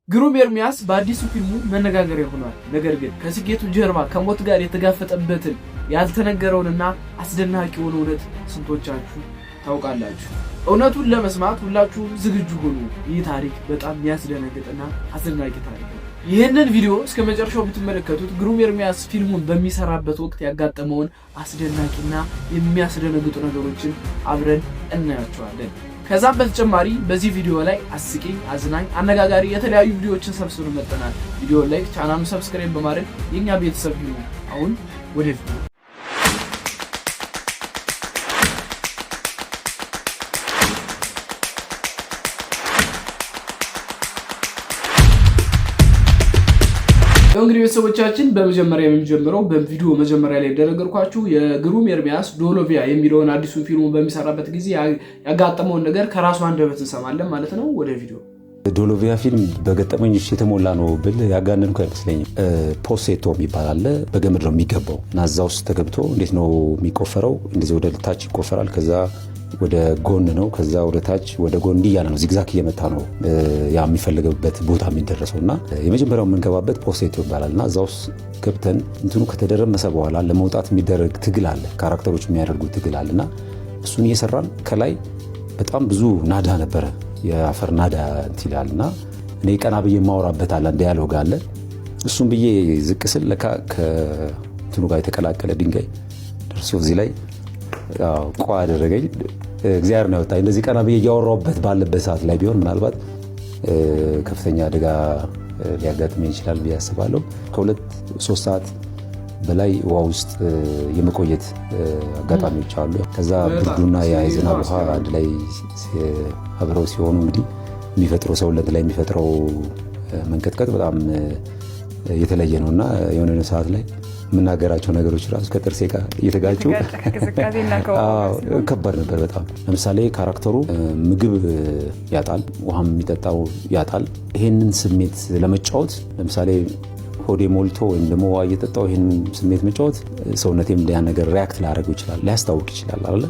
ግሩም ኤርሚያስ በአዲሱ ፊልሙ መነጋገሪያ ሆኗል። ነገር ግን ከስኬቱ ጀርባ ከሞት ጋር የተጋፈጠበትን ያልተነገረውንና አስደናቂውን እውነት ስንቶቻችሁ ታውቃላችሁ? እውነቱን ለመስማት ሁላችሁም ዝግጁ ሁኑ። ይህ ታሪክ በጣም የሚያስደነግጥና አስደናቂ ታሪክ ነው። ይህንን ቪዲዮ እስከ መጨረሻው ብትመለከቱት ግሩም ኤርሚያስ ፊልሙን በሚሰራበት ወቅት ያጋጠመውን አስደናቂና የሚያስደነግጡ ነገሮችን አብረን እናያቸዋለን። ከዛም በተጨማሪ በዚህ ቪዲዮ ላይ አስቂኝ፣ አዝናኝ፣ አነጋጋሪ የተለያዩ ቪዲዮዎችን ሰብስበን መጥተናል። ቪዲዮ like፣ ቻናሉን subscribe በማድረግ የእኛ ቤተሰብ ይሁኑ። አሁን ወደ ቪዲዮ። እንግዲህ ቤተሰቦቻችን በመጀመሪያ የሚጀምረው በቪዲዮ መጀመሪያ ላይ እንደነገርኳችሁ የግሩም ኤርሚያስ ዶሎቪያ የሚለውን አዲሱን ፊልሙ በሚሰራበት ጊዜ ያጋጠመውን ነገር ከራሱ አንደበት እንሰማለን ማለት ነው። ወደ ቪዲዮ። ዶሎቪያ ፊልም በገጠመኞች የተሞላ ነው ብል ያጋነንኩ አይመስለኝም። ፖሴቶ የሚባል አለ። በገመድ ነው የሚገባው እና እዛ ውስጥ ተገብቶ እንዴት ነው የሚቆፈረው? እንደዚህ ወደ ታች ይቆፈራል። ከዛ ወደ ጎን ነው፣ ከዛ ወደ ታች ወደ ጎን እንዲህ እያለ ነው፣ zigzag እየመታ ነው ያ የሚፈልግበት ቦታ የሚደረሰው። እና የመጀመሪያው የምንገባበት ፖሴቶ ይባላል እና እዛ ውስጥ ገብተን እንትኑ ከተደረመሰ በኋላ ለመውጣት የሚደረግ ትግል አለ፣ character ኦች የሚያደርጉት ትግል አለ። እና እሱን እየሰራን ከላይ በጣም ብዙ ናዳ ነበረ፣ የአፈር ናዳ እንትን ይላል። እና እኔ ቀና ብዬ የማወራበት አለ፣ dialogue አለ። እሱን ብዬ ዝቅ ስል ለካ ከእንትኑ ጋር የተቀላቀለ ድንጋይ ደርሶ እዚህ ላይ ቋ አደረገኝ። እግዚአብሔር ነው ያወጣኝ። እንደዚህ ቀና ብዬ እያወራሁበት ባለበት ሰዓት ላይ ቢሆን ምናልባት ከፍተኛ አደጋ ሊያጋጥመኝ ይችላል ብዬ አስባለሁ። ከ2-3 ሰዓት በላይ ውሃ ውስጥ የመቆየት አጋጣሚዎች አሉ። ከዛ ብርዱና የዝናብ ውሃ አንድ ላይ አብረው ሲሆኑ እንግዲህ የሚፈጥረው ሰውነት ላይ የሚፈጥረው መንቀጥቀጥ በጣም የተለየ ነው። እና የሆነ ሰዓት ላይ የምናገራቸው ነገሮች ራሱ ከጥርሴ ጋር እየተጋጩ ከባድ ነበር በጣም። ለምሳሌ character ኡ ምግብ ያጣል፣ ውሃም የሚጠጣው ያጣል። ይሄንን ስሜት ለመጫወት ለምሳሌ ሆዴ ሞልቶ ወይም ደግሞ ውሃ እየጠጣው ይህን ስሜት መጫወት ሰውነቴም ያ ነገር react ላያደርገው ይችላል፣ ሊያስታውቅ ይችላል አለ።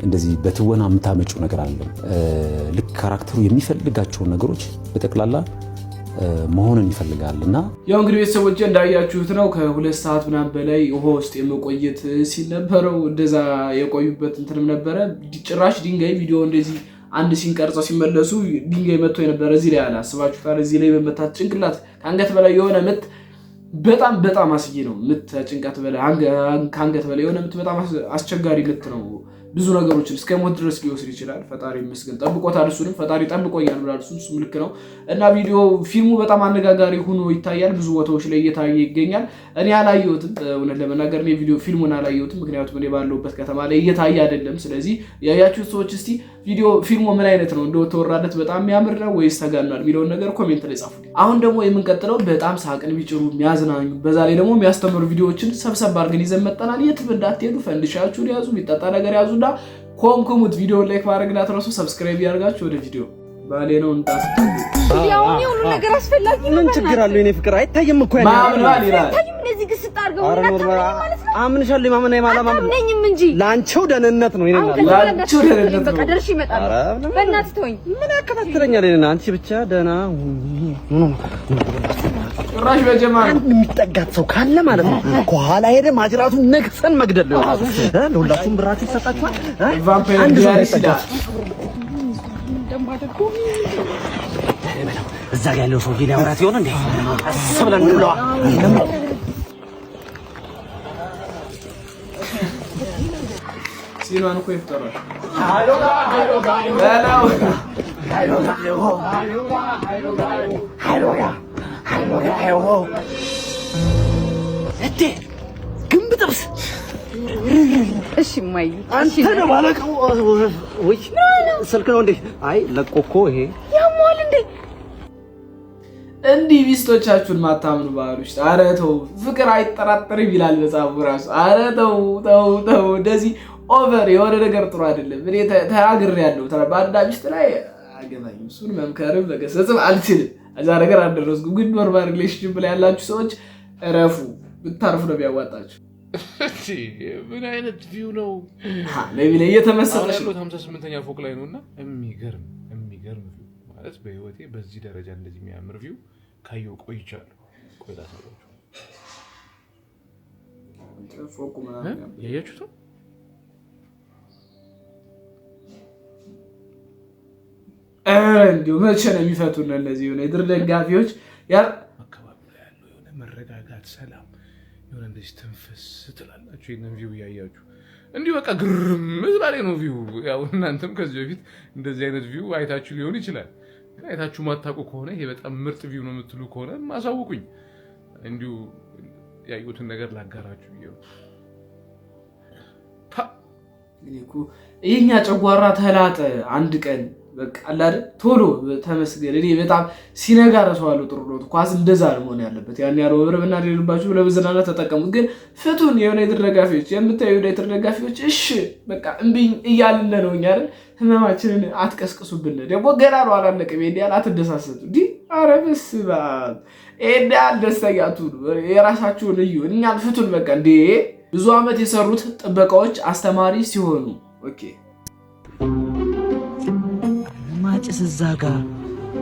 እንደዚህ በትወና የምታመጪው ነገር አለም። ልክ character ኡ የሚፈልጋቸውን ነገሮች በጠቅላላ መሆንን ይፈልጋል እና ያው እንግዲህ ቤተሰቦች እንዳያችሁት ነው። ከ2 ሰዓት ምናምን በላይ ውሃ ውስጥ የመቆየት ሲል ነበረው። እንደዛ የቆዩበት እንትንም ነበረ። ጭራሽ ድንጋይ ቪዲዮ እንደዚህ አንድ scene ቀርጸው ሲመለሱ ድንጋይ መጥቶ የነበረ እዚህ ላይ አለ። አስባችሁታል? እዚህ ላይ መመታት ጭንቅላት ከአንገት በላይ የሆነ ምት በጣም በጣም አስጊ ነው። ምት ጭንቀት በላይ ከአንገት በላይ የሆነ ምት በጣም አስቸጋሪ ምት ነው። ብዙ ነገሮችን እስከ ሞት ድረስ ሊወስድ ይችላል። ፈጣሪ ይመስገን ጠብቆታል። እሱንም ፈጣሪ ጠብቆኛል ብሏል። እሱም ልክ ነው። እና ቪዲዮ ፊልሙ በጣም አነጋጋሪ ሆኖ ይታያል። ብዙ ቦታዎች ላይ እየታየ ይገኛል። እኔ አላየሁትም፣ እውነት ለመናገር እኔ ቪዲዮ ፊልሙን አላየሁትም፣ ምክንያቱም እኔ ባለሁበት ከተማ ላይ እየታየ አይደለም። ስለዚህ ያያችሁት ሰዎች እስቲ ቪዲዮ ፊልሙ ምን አይነት ነው፣ እንደው ተወራለት በጣም የሚያምር ነው ወይስ ተጋኗል የሚለውን ነገር comment ላይ ጻፉ። አሁን ደግሞ የምንቀጥለው በጣም ሳቅን የሚጭሩ፣ የሚያዝናኙ፣ በዛ ላይ ደግሞ የሚያስተምሩ ቪዲዮዎችን ሰብሰብ አድርገን ይዘን መጥተናል። የትም እንዳትሄዱ፣ ፈንድሻችሁን ያዙ፣ የሚጠጣ ነገር ያዙና ኮምኩሙት። ቪዲዮ like ማድረግ እንዳትረሱ፣ subscribe ያደርጋችሁ። ወደ ቪዲዮ። ባሌ ነው እንዳትጠጉ። ያው ሁሉ ነገር አስፈላጊ ነው። ምን ችግር አለው? የኔ ፍቅር አይታይም እኮ ያኔ ማምን ባል ይላል። አይታይም። እንደዚህ ግስጥ አድርገው ማለት ነው። አምንሻለሁ። የማመን የማላማመን አታምነኝም እንጂ ለአንቺው ደህንነት ነው። የኔ ለአንቺው ደህንነት ነው። በቃ ደርሼ እመጣለሁ። በእናትህ ተወኝ። ምን ያከታትለኛል? የኔ አንቺ ብቻ ደህና ሁኚ። ጭራሽ በጀማ ነው። አንድ የሚጠጋት ሰው ካለ ማለት ነው ከኋላ ሄደ ማጅራቱን ነክሰን መግደል ነው። ለሁላችሁም ብራችሁ ይሰጣችኋል። ቫምፓየር አንድ ሰው Diaries የሚጠጋት ይላል። እዛ ጋር ያለው ሰውዬ ሊያወራት ይሆን እንዴ? ቀስ ብለን እንብለዋ። scene ኗን እኮ ይፍጠሯል። በለው። እቴ ግንብ ጥብስ። እሺ እማዬ፣ አንተ ነው ባለቀው ወይ ስልክ ነው እንዴ? አይ ለቆ እኮ ይሄ ያሟል እንዴ? እንዲህ ሚስቶቻችሁን ማታምኑ ባህሎች፣ ኧረ ተው፣ ፍቅር አይጠራጠርም ይላል መጽሐፉ ራሱ። ኧረ ተው ተው ተው፣ እንደዚህ over የሆነ ነገር ጥሩ አይደለም። እኔ ተናግሬያለሁ። ባልና ሚስት ላይ አገባኝም፣ እሱን መምከርም መገሰጽም አልችልም። እዛ ነገር አልደረስኩም። ግን normal relationship ላይ ያላችሁ ሰዎች እረፉ፣ ብታርፉ ነው የሚያዋጣችሁ። ምን አይነት view ነው? ለሚ ላይ አሁን እየተመሰጠች ነው። ያለሁት 58ኛ ፎቅ ላይ ነው እና የሚገርም የሚገርም view። ማለት በህይወቴ በዚህ ደረጃ እንደዚህ የሚያምር view ካየሁ ቆይቻለሁ። ቆይ ላሳያችሁ። ፎቁ ምናምን ያያችሁት ነው። ኧረ እንዲሁ መቼ ነው የሚፈቱን እነዚህ ዩናይትድ ደጋፊዎች? አካባቢው ላይ ያለው የሆነ መረጋጋት፣ ሰላም የሆነ እንደዚህ ትንፍስ ትላላችሁ ይህንን view እያያችሁ እንዲሁ በቃ ግርም ስላለኝ ነው view። ያው እናንተም ከዚህ በፊት እንደዚህ አይነት view አይታችሁ ሊሆን ይችላል። ግን አይታችሁ ማታውቁ ከሆነ ይሄ በጣም ምርጥ view ነው የምትሉ ከሆነ ማሳውቁኝ። እንዲሁ ያየሁትን ነገር ላጋራችሁ ብዬ ነው። የኛ ጨጓራ ተላጠ አንድ ቀን በቃ አለ አይደል? ቶሎ ተመስገን። እኔ በጣም ሲነጋ ረሳዋለሁ። ጥሩ ነው ኳስ እንደዛ ነው መሆን ያለበት። ያን ያለው ብርብና ሌሉባችሁ ለመዝናናት ተጠቀሙት። ግን ፍቱን የዩናይትድ ደጋፊዎች፣ የምታዩ የዩናይትድ ደጋፊዎች እሺ በቃ እምቢኝ እያልን ነው እኛ አይደል? ህመማችንን አትቀስቅሱብን። ደግሞ ገና ነው አላለቅም። ይሄን ያህል አትደሳሰቱ። እንዲህ ኧረ በስመ አብ ይሄን ያህል ደስተኛ አትሁኑ። የራሳችሁን እዩ። እኛን ፍቱን በቃ። እንዴ ብዙ ዓመት የሰሩት ጥበቃዎች አስተማሪ ሲሆኑ okay ማጨስ እዛ ጋ፣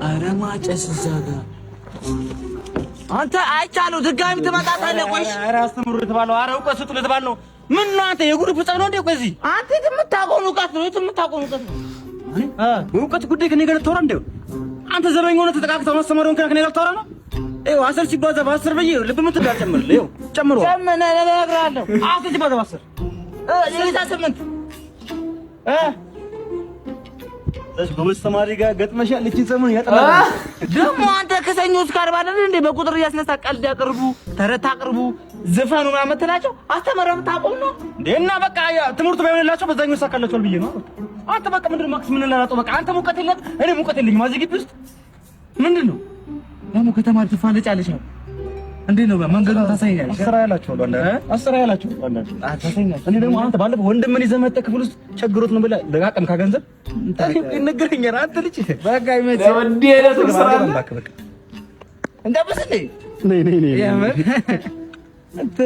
ኧረ ማጨስ እዛ ጋ። አንተ አይቻለሁ፣ ድጋሚ ትመጣታለህ። ቆይ ኧረ አስተምሩ ልትባል ነው። ኧረ እውቀት ስጡ ልትባል ነው። ምን ነው አንተ የ group ጸብ ነው እንዴ? ቆይ እዚህ አንተ የት የምታውቀውን እውቀት ነው? የት የምታውቀውን እውቀት ነው? እውቀት ጉዳይ ከኔ ጋር ልታወራ እንዴ? አንተ ዘበኛ ሆነህ ተጠቃቅተህ ማስተማሪውን ከኔ ጋር ልታወራ ነው? ይኸው 10 ሲባዛ በ10 ብዬ ልብ ምት እንዳልጨምርልህ ይኸው ጨምሮ ጨምር፣ እነግርሃለሁ። 10 ሲባዛ በ10 68 ጎበዝ ተማሪ ጋር ገጥመሻል። እቺን ሰሞን ያጠናል ደግሞ አንተ ከሰኞ እስከ ዓርብ አይደል እንዴ በቁጥር እያስነሳ ቀልድ አቅርቡ፣ ተረት አቅርቡ፣ ዝፈኑ ምናምን ትላቸው አስተምረህ ታቆም ነው እንዴ? እና በቃ ያ ትምህርቱ ባይሆንላቸው በዛኛው ይሳካላቸዋል ብዬ ነው። አንተ በቃ ምንድን ነው ማክስ ምን ላላጠው በቃ አንተ ሙቀት የለም እኔ ሙቀት የለኝም። እዚህ ግቢ ውስጥ ምንድን ነው ደግሞ ከተማሪ ትፋለጫለች ነው እንዴ ነው መንገዱን ታሳይኛለሽ? አስራ ያላችኋል አንዳንድ አስራ ያላችኋል አንዳንድ ታሳይኛለሽ። እኔ ደግሞ አንተ ባለፈው ወንድምን ይዘህ መጥተህ ክፍል ውስጥ ቸግሮት ነው ብለህ ለቃቀም ካገንዘብ ይነገረኛል። አንተ ልጅ በቃ ይመችህ። እንዲህ አይነት ስራ አለ። እባክህ በቃ እንደብስ እንዴ ነይ ነይ ነይ የምር አንተ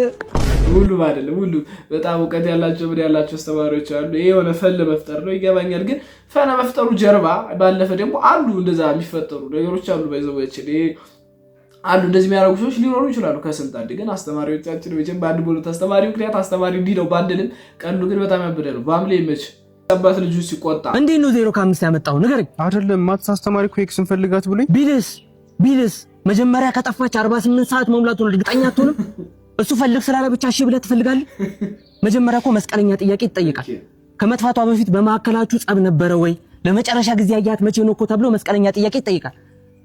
ሁሉም አይደለም፣ ሁሉም በጣም እውቀት ያላቸው ምን ያላቸው አስተማሪዎች አሉ። ይሄ የሆነ fun ለመፍጠር ነው ይገባኛል። ግን fun መፍጠሩ ጀርባ ባለፈ ደግሞ አሉ እንደዛ የሚፈጠሩ ነገሮች አሉ። ባይዘወችን አሉ እንደዚህ የሚያደርጉ ሰዎች ሊኖሩ ይችላሉ። ከስንት አንድ ግን አስተማሪዎቻችን መቼም በአንድ በሁለት አስተማሪ ምክንያት አስተማሪ እንዲህ ነው ባንልም፣ ቀሉ ግን በጣም ያበደ ነው። በአምሌ ይመች አባት ልጁ ሲቆጣ እንዴት ነው 0 ከ5 ያመጣው ንገረኝ። አይደለም maths አስተማሪ እኮ X ን ፈልጋት ብሎኝ ቢልስ መጀመሪያ ከጠፋች 48 ሰዓት መሙላቱን እርግጠኛ አትሆንም? እሱ ፈልግ ስላለ ብቻ እሺ ብለህ ትፈልጋለህ? መጀመሪያ እኮ መስቀለኛ ጥያቄ ይጠይቃል። ከመጥፋቷ በፊት በመካከላችሁ ጸብ ነበረ ወይ? ለመጨረሻ ጊዜ ያያት መቼ ነው እኮ ተብሎ መስቀለኛ ጥያቄ ይጠይቃል።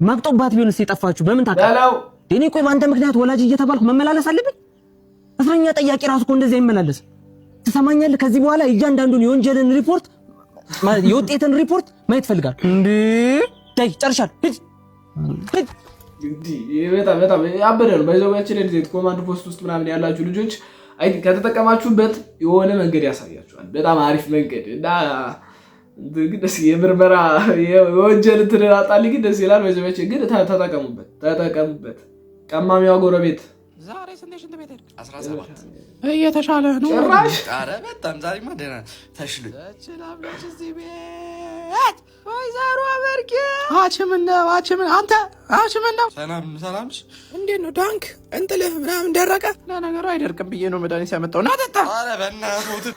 ማግጦባት ቢሆንስ የጠፋችሁ በምን ታውቃለህ? በለው እኔ ቆይ በአንተ ምክንያት ወላጅ እየተባልኩ መመላለስ አለብኝ? እስረኛ ጠያቂ ራሱ እኮ እንደዚህ አይመላለስም። ትሰማኛለህ? ከዚህ በኋላ እያንዳንዱን የወንጀልን ሪፖርት ማለት የውጤትን ሪፖርት ማየት ፈልጋለሁ። እንዴ ዳይ ጨርሻለሁ። ሂድ ሂድ። እንዲህ በጣም በጣም ያበደ ነው። ባይዘዌያችን እንደዚህ ኮማንድ ፖስት ውስጥ ምናምን ያላችሁ ልጆች I think ከተጠቀማችሁበት የሆነ መንገድ ያሳያችኋል። በጣም አሪፍ መንገድ እና እንትን ግን ደስ የምርመራ የወንጀል እንትን አጣልኝ ግን ደስ ይላል። ባይዘዌያችን ግን ተጠቀሙበት፣ ተጠቀሙበት። ቀማሚዋ ጎረቤት ዛሬ ስንት ሽንት ቤት ሄድክ? 17 እየተሻለ ነው። ጭራሽ ኧረ በጣም ዛሬማ ደህና ተሽሎኝ። ትችላለች እዚህ ቤት ወይዘሮ በርጌ ሐኪም ነው ሐኪም አንተ ሐኪም ነው። ሰላም ሰላም። እንዴት ነው ዳንክ እንጥልህ ምናምን ደረቀ? ለነገሩ አይደርቅም ብዬ ነው መድኃኒት ያመጣው። ና ጠጣ። ኧረ በእናትህ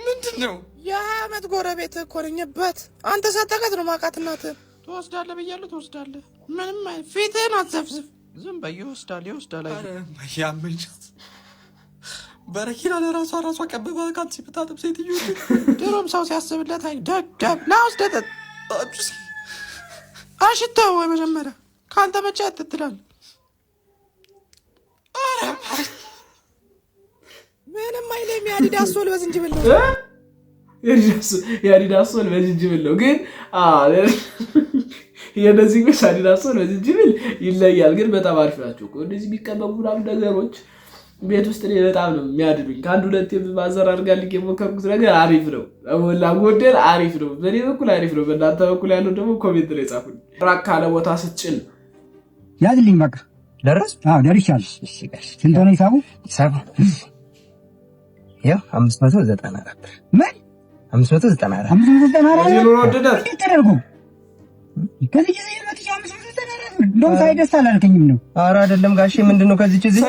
ምንድን ነው? የአመት ጎረቤት እኮ ነኝበት። አንተ ሳታውቃት ነው ማውቃት። እናትህን ትወስዳለህ ብያለሁ፣ ትወስዳለህ። ምንም ፊትህን አትዘፍዝፍ። ዝም በይ። ይወስዳል ይወስዳል። ኧረ ያመኛት በረኪና ለራሷ ራሷ ቀብባ ካልሲ ብታጥብ ሴትዮ ድሮም ሰው ሲያስብለት አይ ደደብ ና ወስደህ ጠጥ። አሽተው ወይ መጀመሪያ ከአንተ መቼ አትትላለህ። ምንም አይልም። የአዲዳስ sole በዝንጅብል ነው። የአዲዳስ sole በዝንጅብል ነው። ግን የእነዚህ ግን አዲዳስ sole በዝንጅብል ይለያል። ግን በጣም አሪፍ ናቸው እኮ እንደዚህ የሚቀመሙ ምናምን ነገሮች ቤት ውስጥ እኔ በጣም ነው የሚያድሉኝ። ከአንድ ሁለት ማዘር አድርጋልኝ የሞከርኩት ነገር አሪፍ ነው፣ ሞላ ጎደል አሪፍ ነው። በእኔ በኩል አሪፍ ነው። በእናንተ በኩል ያለው ደግሞ comment ላይ ጻፉልኝ። ራቅ ካለ ቦታ ስትጭን ያዝልኝ በቃ ደረስ። አዎ ደርሻለሁ። ስንት ሆነ ሂሳቡ? ሂሳቡ ያው 594። ምን 594? 594? የኑሮ ውድነት እንዴት ተደርጎ? ከዚህ ጊዜ መጥቼ 500 እንደውም ሳይደስ አላልከኝም ነው። ኧረ አይደለም ጋሼ፣ ምንድን ነው ከዚች እዚህ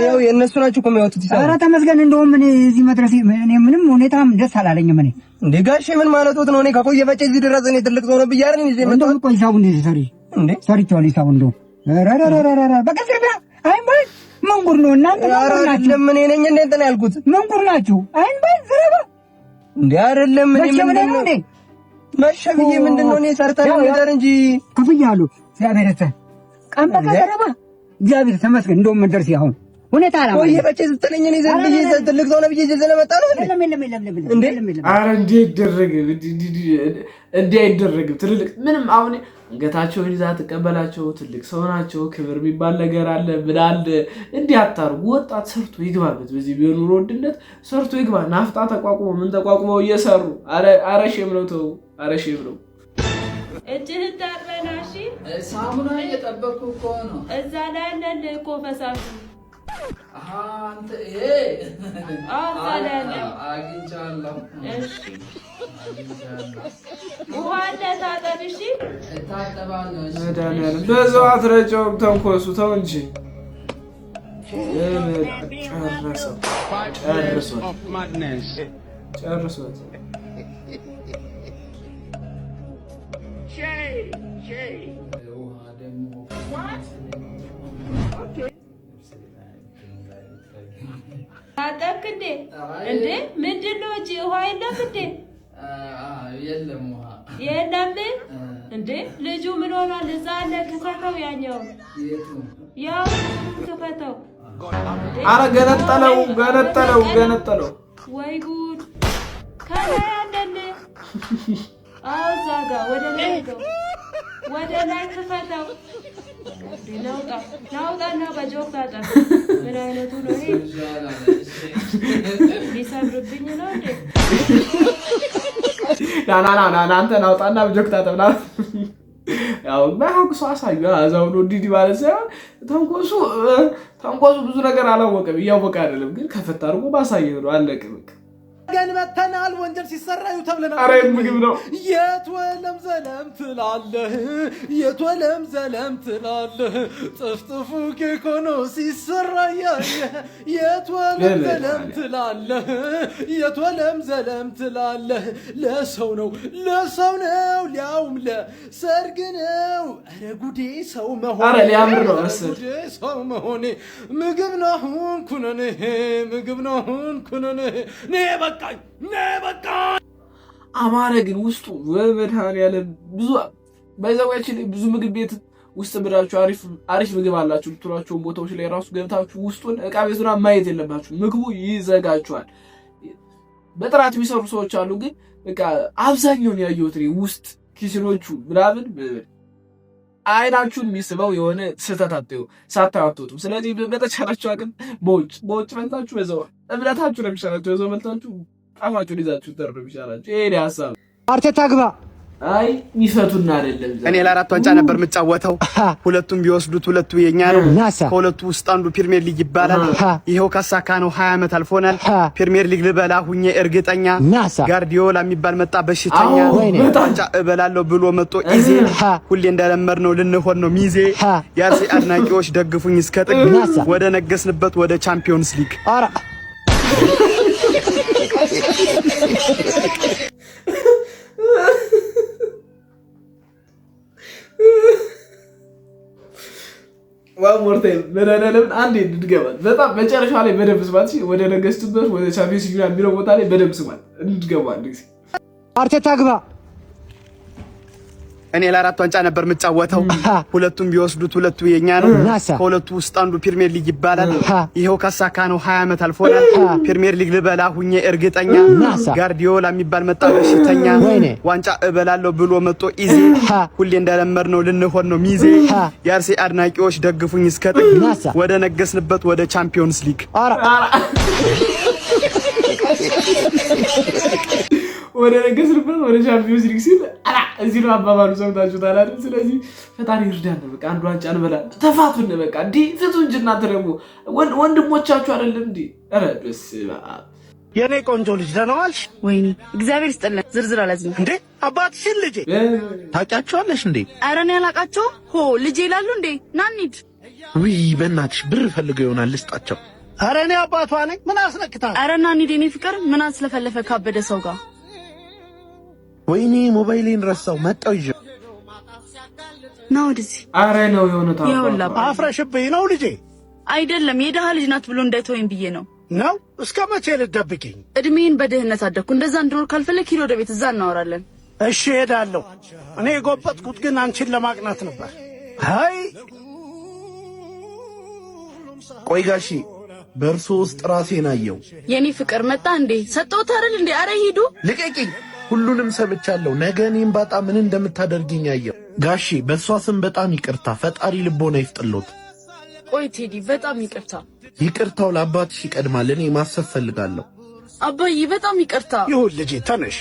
ያው የእነሱ ናቸው እኮ የሚያወጡት ሂሳብ። ኧረ ተመስገን። እንደውም እኔ እዚህ መድረሴ እኔ ምንም ሁኔታም ደስ አላለኝም። እኔ እንዴ ጋሼ ምን ማለቶት ነው? እኔ ከቆየ ፈጬ እዚህ ድረስ እኔ ትልቅ ሰው ነው ብዬ አይደል ይዤ እንደውም መጣሁት። እኮ ሂሳቡን ሰሪ እንዴ ሰርቼዋለሁ። ሂሳቡን እንደውም ኧረ ኧረ ኧረ ኧረ በቃ ዝርፊያ። አይ በል ምን ጉድ ነው እናንተ? ምን ኧረ ጉድ ናችሁ? አይደለም እኔ ነኝ እንደ እንትን ያልኩት። ምን ጉድ ናችሁ? አይ በል ዝረባ እንዴ አይደለም እኔ መቼ ብለህ ምንድን ነው ነው እንዴ? መሸ ብዬ ምንድን ነው እኔ ሰርተን እንደር እንጂ ከፍያለሁ። እግዚአብሔር ይመስገን። ቀን በቀን ዘረባ። እግዚአብሔር ተመስገን። እንደውም መድረሴ አሁን ሁኔታ አላማ ቆየ ፈጬ ስትለኝ እኔ ዘን ብዬ ትልቅ ሰው ነው ብዬ ይዤ ስለመጣ ነው እንዴ? የለም የለም የለም የለም እንዴ? የለም የለም። አረ እንዲህ አይደረግም፣ እንዲህ አይደረግም። ትልልቅ ምንም አሁን አንገታቸውን ይዛ ትቀበላቸው። ትልቅ ሰው ናቸው። ክብር የሚባል ነገር አለ ምን አለ። እንዲህ አታርጉ። ወጣት ሰርቶ ይግባበት። በዚህ በኑሮ ውድነት ሰርቶ ይግባ። ናፍጣ ተቋቁሞ ምን ተቋቁመው እየሰሩ አረ shame ነው ተው። አረ shame ነው። እጅህን ታጥበና እሺ። ሳሙና እየጠበቅኩ እኮ ነው። እዛ ላይ አለልህ እኮ ፈሳሹ። አንተ ይሄ አዎ፣ እዛ ላይ አለ። አግኝቼዋለሁ። እሺ፣ ውሃ አለ፣ ታጠብ። እሺ፣ እታጠባለሁ። እሺ። መድኃኒዓለም በዛው አትረጨውም። ተንኮሱ ተው እንጂ ጨረሰው። ጨርሶት ጨርሶት። ውሃ ደግሞ ታጠብክ እንዴ? እንዴ ምንድን ነው እጅ ውሃ የለም እንዴ? የለም ውሃ። የለም እንዴ? ልጁ ምን ሆኗል? እዛ አለ፣ ክፈተው። ያኛው የቱ? ያው ክፈተው። አረ ገነጠለው፣ ገነጠለው፣ ገነጠለው። ወይ ጉድ! ከላይ አለልህ። አዎ እዛ ጋ ወደ ላይ አድርገው፣ ወደ ላይ ክፈተው። ናውጣ ናውጣና በጆክ ታጠብ። ምን አይነቱ ነው ይሄ? ሊሰብርብኝ ነው እንዴ? ና ና ና ና አንተ ናውጣና በጆክ ታጠብ ና። ያው የማያውቅ ሰው አሳዩ። እዛው ነው እንዲህ እንዲህ ማለት ሳይሆን ተንኮሱ ተንኮሱ ብዙ ነገር አላወቀም፣ እያወቀ አይደለም፣ ግን ከፈት አድርጎ ማሳየት ነው። አለቀ በቃ። ገን መተናል። ወንጀል ሲሰራ እዩ ተብለናል። ኧረ ምግብ ነው። የት ወለም ዘለም ትላለህ? የት ወለም ዘለም ትላለህ? ጥፍጥፉ ኬክ ሆኖ ሲሰራ ያየህ የት ወለም ዘለም ትላለህ? የት ወለም ዘለም ትላለህ? ለሰው ነው ለሰው ነው ሊያውም ለሰርግ ነው። ኧረ ጉዴ ሰው መሆኔ፣ ኧረ ሊያምር ነው ኧረ መሰል። ጉዴ ሰው መሆኔ። ምግብ ነው ኩነኔ፣ ምግብ ነው ኩነኔ። ኔ በቃኝ ኔ በቃኝ። አማረ ግን ውስጡ በመድኃኒዓለም ብዙ ባይዛዊያችን ላይ ብዙ ምግብ ቤት ውስጥ ብላችሁ አሪፍ አሪፍ ምግብ አላችሁ ልትሏቸውን ቦታዎች ላይ ራሱ ገብታችሁ ውስጡን እቃ ቤቱን ማየት የለባችሁ። ምግቡ ይዘጋችኋል። በጥራት የሚሰሩ ሰዎች አሉ፣ ግን በቃ አብዛኛውን ያየሁት እኔ ውስጥ kitchen ኦቹ ምናምን አይናችሁን የሚስበው የሆነ ስህተት አትዩ ሳታዩ አትወጡም። ስለዚህ በተቻላችሁ አቅም በውጭ በውጭ በልታችሁ በዛው እምነታችሁ ነው የሚሻላችሁ። በዛው በልታችሁ ጣፋችሁን ይዛችሁ ተር ነው የሚሻላችሁ። ይሄ የእኔ ሀሳብ። አርቴታ ግባ። አይ የሚፈቱና አይደለም። እኔ ለአራት ዋንጫ ነበር የምጫወተው። ሁለቱም ቢወስዱት ሁለቱ የኛ ነው። ከሁለቱ ውስጥ አንዱ ፕሪሚየር ሊግ ይባላል። ይኸው ካሳካ ነው። 20 ዓመት አልፎናል። ፕሪሚየር ሊግ ልበላ ሁኜ እርግጠኛ። ጋርዲዮላ የሚባል መጣ በሽተኛ። ዋንጫ እበላለሁ ብሎ መጦ ኢዜ። ሁሌ እንደለመድ ነው ልንሆን ነው ሚዜ። የአርሴ አድናቂዎች ደግፉኝ እስከ ጥግ ወደ ነገስንበት ወደ ቻምፒዮንስ ሊግ። One more time መድኃኒዓለምን አንዴ እንድገባል። በጣም መጨረሻ ላይ በደንብ ስማት። እሺ፣ ወደ ነገስቱበት ወደ ቻምፒየንስ ሊግ የሚለው ቦታ ላይ በደንብ ስማት እንድገባ አንድ ጊዜ። አርቴታ ግባ። እኔ ለአራት ዋንጫ ነበር የምጫወተው። ሁለቱም ቢወስዱት ሁለቱ የኛ ነው። ከሁለቱ ውስጥ አንዱ ፕሪሚየር ሊግ ይባላል። ይኸው ካሳካ ነው። 20 ዓመት አልፎናል። ፕሪሚየር ሊግ ልበላ ሁኜ እርግጠኛ። ጋርዲዮላ የሚባል መጣ በሽተኛ። ዋንጫ እበላለሁ ብሎ መጦ ኢዜ። ሁሌ እንደለመድ ነው ልንሆን ነው ሚዜ። የአርሴ አድናቂዎች ደግፉኝ እስከ ጥግ ወደ ነገስንበት ወደ ቻምፒዮንስ ሊግ። ወደ ነገስንበት ወደ ቻምፒዮንስ ሊግ ሲል አላ እዚህ ነው አባባሉ፣ ሰምታችሁታል አይደል? ስለዚህ ፈጣሪ ይርዳን። በቃ አንዱ ዋንጫ እንበላለን። ተፋቱን በቃ እንዲህ ፍቱ እንጂ እናንተ ደግሞ ወንድሞቻችሁ አይደለም እንዴ? ኧረ በስመ አብ። የኔ ቆንጆ ልጅ ደህና ዋልሽ? ወይኔ እግዚአብሔር ይስጥልን። ዝርዝር አላዝም እንዴ አባትሽን ልጄ ታውቂያቸዋለሽ እንዴ? ኧረ እኔ አላውቃቸውም። ሆ ልጄ ይላሉ እንዴ? ና እንሂድ። ውይ በእናትሽ ብር ፈልገው ይሆናል ልስጣቸው። ኧረ እኔ አባቷ ነኝ። ምን አስነክታ? ኧረ ና እንሂድ የኔ ፍቅር። ምን አስለፈለፈ ካበደ ሰው ጋር። ወይኔ ሞባይሌን ረሳው። መጣው ይዤ ና ወደዚህ። አረ ነው የሆነ ይኸውልህ አባ፣ አፍረሽብኝ ነው ልጄ። አይደለም የድሃ ልጅ ናት ብሎ እንዳይተወኝ ብዬ ነው። ነው እስከ መቼ ልትደብቂኝ? እድሜን በድህነት አደግኩ። እንደዛ እንድኖር ካልፈለግ ሂድ ወደ ቤት፣ እዛ እናወራለን። እሺ እሄዳለሁ። እኔ የጎበጥኩት ግን አንቺን ለማቅናት ነበር። አይ ቆይ ጋሺ፣ በእርሶ ውስጥ ራሴን አየው። የኔ ፍቅር መጣ እንዴ? ሰጠሁት አይደል እንዴ? አረ ሂዱ። ልቀቂኝ! ሁሉንም ሰምቻለሁ። ነገ እኔን ባጣ ምን እንደምታደርጊኝ አየው። ጋሺ፣ በእሷ ስም በጣም ይቅርታ። ፈጣሪ ልቦና ይፍጥሎት። ቆይ ቴዲ፣ በጣም ይቅርታ። ይቅርታው ለአባትሽ ይቀድማል። እኔ ማሰብ ፈልጋለሁ። አባዬ በጣም ይቅርታ። ይሁን ልጄ፣ ተነሽ።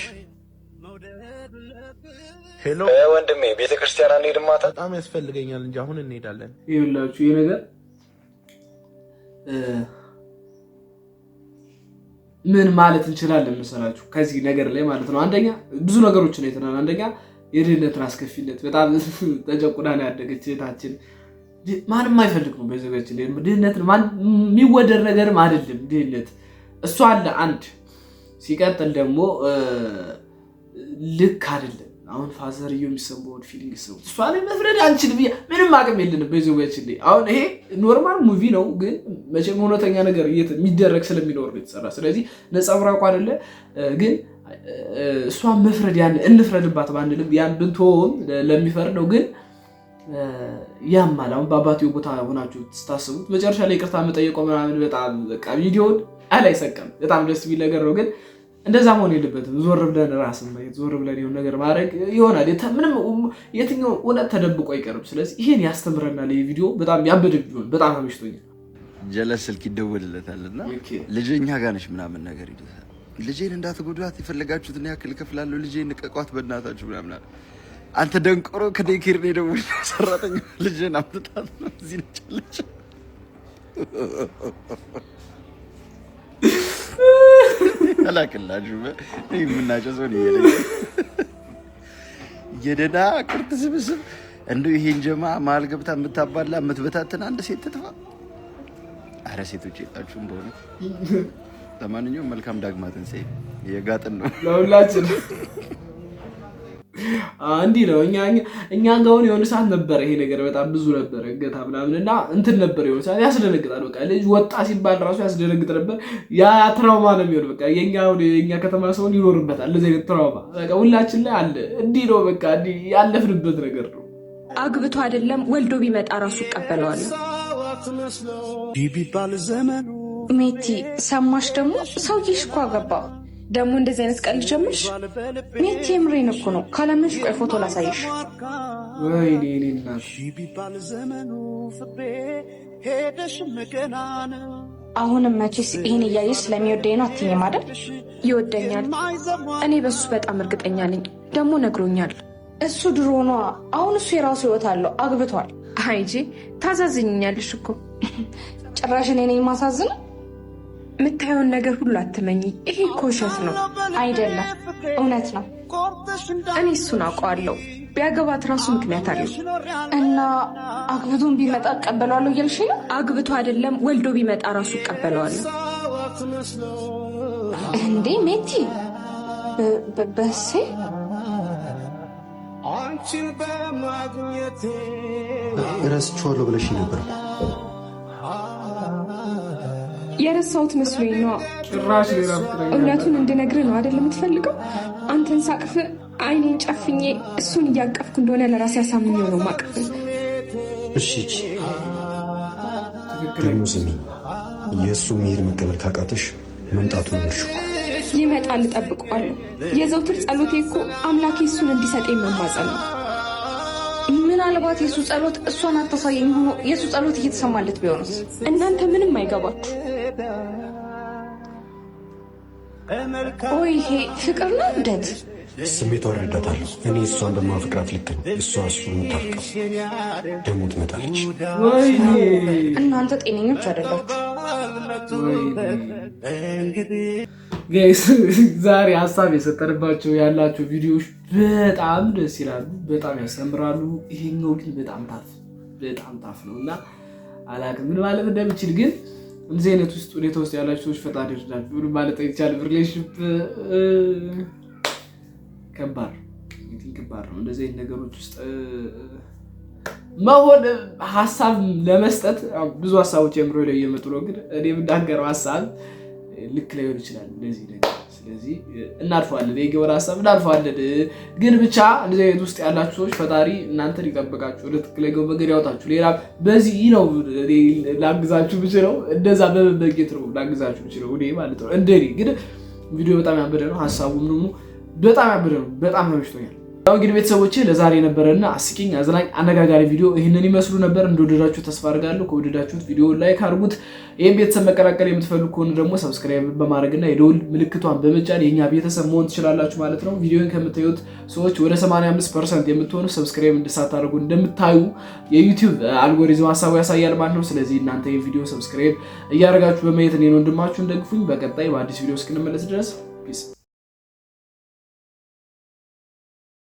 Hello ወንድሜ፣ ቤተ ክርስቲያን አንሄድም ማታ? በጣም ያስፈልገኛል እንጂ አሁን እንሄዳለን። ይኸውላችሁ ይህ ነገር ምን ማለት እንችላለን መሰላችሁ? ከዚህ ነገር ላይ ማለት ነው። አንደኛ ብዙ ነገሮችን አይተናል። አንደኛ የድህነትን አስከፊነት፣ በጣም ተጨቁና ነው ያደገች እህታችን። ማንም አይፈልግ ነው በዘጋችን ድህነትን፣ የሚወደድ ነገርም አይደለም ድህነት። እሱ አለ አንድ። ሲቀጥል ደግሞ ልክ አይደለም። አሁን father የው የሚሰማውን feeling ሰው እሷ ላይ መፍረድ አንችልም። ምንም አቅም የለንም በዘጋችን ላይ። አሁን ይሄ normal movie ነው፣ ግን መቼም እውነተኛ ነገር የሚደረግ ስለሚኖር ነው የተሰራ። ስለዚህ ነጸብራቁ አይደለ፣ ግን እሷን መፍረድ ያን እንፍረድባት ባንልም ያን ብንተወውም ለሚፈርደው ግን ያማል። አሁን በአባትየው ቦታ ሆናችሁ ስታስቡት መጨረሻ ላይ ይቅርታ መጠየቀው ምናምን በጣም በቃ ቪዲዮን አላይሰቀም። በጣም ደስ የሚል ነገር ነው፣ ግን እንደዛ መሆን የለበትም። ዞር ብለን ራስን ማየት፣ ዞር ብለን የሆነ ነገር ማድረግ ይሆናል። ምንም የትኛው እውነት ተደብቆ አይቀርም። ስለዚህ ይሄን ያስተምረናል። ይህ ቪዲዮ በጣም ያበደ ቪዲዮ፣ በጣም አመችቶኛል። ጀለስ ስልክ ይደወልለታል እና ልጄ እኛ ጋር ነሽ ምናምን ነገር ይሉታል። ልጄን እንዳትጎዷት የፈለጋችሁትን ያክል እከፍላለሁ፣ ልጄን ንቀቋት በእናታችሁ ምናምን አለ። አንተ ደንቆሮ፣ ከ daycare ነው የደወለው ሰራተኛ፣ ልጄን አምጥታት ነው እዚህ ነች አለች። አላክላችሁ የምናጨሰው የደህና ቅርት ስብስብ እንደው ይሄን ጀማ መሀል ገብታ የምታባላ የምትበታትን አንድ ሴት ትጥፋ። አረ ሴቶች የላችሁም በእውነት። ለማንኛውም መልካም ዳግማ ትንሣኤ። የጋጥን ነው ለሁላችን። እንዲህ ነው። እኛ ጋር አሁን የሆነ ሰዓት ነበረ ይሄ ነገር በጣም ብዙ ነበረ፣ እገታ ምናምን እና እንትን ነበር የሆነ ሰዓት ያስደነግጣል። በቃ ልጅ ወጣ ሲባል ራሱ ያስደነግጥ ነበር። ያ trauma ነው የሚሆን። በቃ የኛ ከተማ ሰውን ይኖርበታል እንደዚህ አይነት trauma በቃ ሁላችን ላይ አለ። እንዲህ ነው በቃ እንዲህ ያለፍንበት ነገር ነው። አግብቶ አይደለም ወልዶ ቢመጣ ራሱ እቀበለዋለሁ። ሜቲ ሰማሽ? ደግሞ ሰውዬሽ እኮ አገባ። ደግሞ እንደዚህ አይነት ቀልድ ጀመርሽ? ሜቲ የምሬን እኮ ነው። ካላመንሽ ቆይ ፎቶ ላሳይሽ። ወይኔ እኔ እናት። አሁንም መቼስ ይህን እያየሽ ስለሚወደኝ ነው አትይኝም አይደል? ይወደኛል። እኔ በሱ በጣም እርግጠኛ ነኝ። ደግሞ ነግሮኛል። እሱ ድሮ ነዋ። አሁን እሱ የራሱ ህይወት አለው፣ አግብቷል። አይጂ ታዛዝኛለሽ እኮ። ጭራሽ እኔ ነኝ ማሳዝነው? የምታየውን ነገር ሁሉ አትመኝ። ይሄ እኮ ውሸት ነው። አይደለም፣ እውነት ነው። እኔ እሱን አውቀዋለሁ። ቢያገባት ራሱ ምክንያት አለው። እና አግብቶን ቢመጣ እቀበለዋለሁ እያልሽ ነው? አግብቶ አይደለም ወልዶ ቢመጣ ራሱ እቀበለዋለሁ። እንዴ ሜቲ በሴ እረስቼዋለሁ ብለሽ ነበር። የረሳሁት መስሎኝ ነዋ። ጭራሽ ሌላ ፍቅረኛ። እውነቱን እንድነግርህ ነው አይደል የምትፈልገው? አንተን ሳቅፍ አይኔን ጨፍኜ እሱን እያቀፍኩ እንደሆነ ለራሴ አሳምኜው ነው ማቅፍ። እሺ ደግሞ ስሚ፣ የእሱ መሄድ መቀበል ካቃተሽ መምጣቱን እርሺው። ይመጣል፣ እጠብቀዋለሁ። የዘውትር ጸሎቴ እኮ አምላኬ እሱን እንዲሰጠኝ መማጸን ነው። ምናልባት የእሱ ጸሎት እሷን አታሳየኝ ሆኖ የእሱ ጸሎት እየተሰማለት ቢሆንስ? እናንተ ምንም አይገባችሁ። ቆይ ይሄ ፍቅር ነው እብደት? ስሜቷ እረዳታለሁ። እኔ እሷን በማፍቅራት ልክ ነው እሷ እሱ የምታፍቀው። ደግሞ ትመጣለች። እናንተ ጤነኞች አይደላችሁ። Guys፣ ዛሬ ሀሳብ የሰጠንባቸው ያላቸው ቪዲዮዎች በጣም ደስ ይላሉ፣ በጣም ያስተምራሉ። ይሄኛው ግን በጣም tough፣ በጣም tough ነው እና አላውቅም ምን ማለት እንደምችል፣ ግን እንደዚህ አይነት ውስጥ ሁኔታ ውስጥ ያላችሁ ሰዎች ፈጣሪ ይርዳችሁ። ምን ማለት አይቻልም። Relationship ከባድ ከባድ ነው። እንደዚህ አይነት ነገሮች ውስጥ መሆን ሀሳብ ለመስጠት ብዙ ሀሳቦች የምሮ ላይ እየመጡ ነው፣ ግን እኔ የምናገረው ሀሳብ ልክ ላይሆን ይችላል እንደዚህ ነገር። ስለዚህ እናልፈዋለን፣ የገበር ሀሳብ እናልፈዋለን። ግን ብቻ እንደዚህ አይነት ውስጥ ያላችሁ ሰዎች ፈጣሪ እናንተን ይጠብቃችሁ፣ ወደ ትክክለኛው መንገድ ያወጣችሁ። ሌላ በዚህ ነው ላግዛችሁ ብችለው፣ እንደዛ በመመኘት ነው ላግዛችሁ ብችለው እኔ ማለት ነው። እንደኔ ግን ቪዲዮ በጣም ያበደ ነው። ሀሳቡ ምኑ በጣም ያበደ ነው። በጣም ተመችቶኛል። ያው እንግዲህ ቤተሰቦቼ ለዛሬ የነበረና አስቂኝ፣ አዝናኝ፣ አነጋጋሪ ቪዲዮ ይህንን ይመስሉ ነበር። እንደወደዳችሁ ተስፋ አድርጋለሁ። ከወደዳችሁት ቪዲዮ like አድርጉት። ይህን ቤተሰብ መቀላቀል የምትፈልጉ ከሆነ ደግሞ subscribe በማድረግና የደውል ምልክቷን በመጫን የኛ ቤተሰብ መሆን ትችላላችሁ ማለት ነው። ቪዲዮን ከምታዩት ሰዎች ወደ 85% የምትሆኑ subscribe እንድሳታደርጉ እንደምታዩ የ YouTube algorithm ሀሳቡ ያሳያል ማለት ነው። ስለዚህ እናንተ ይህን ቪዲዮ subscribe እያደረጋችሁ በማየት እኔን ወንድማችሁን ደግፉኝ። በቀጣይ በአዲስ ቪዲዮ እስክንመለስ ድረስ peace።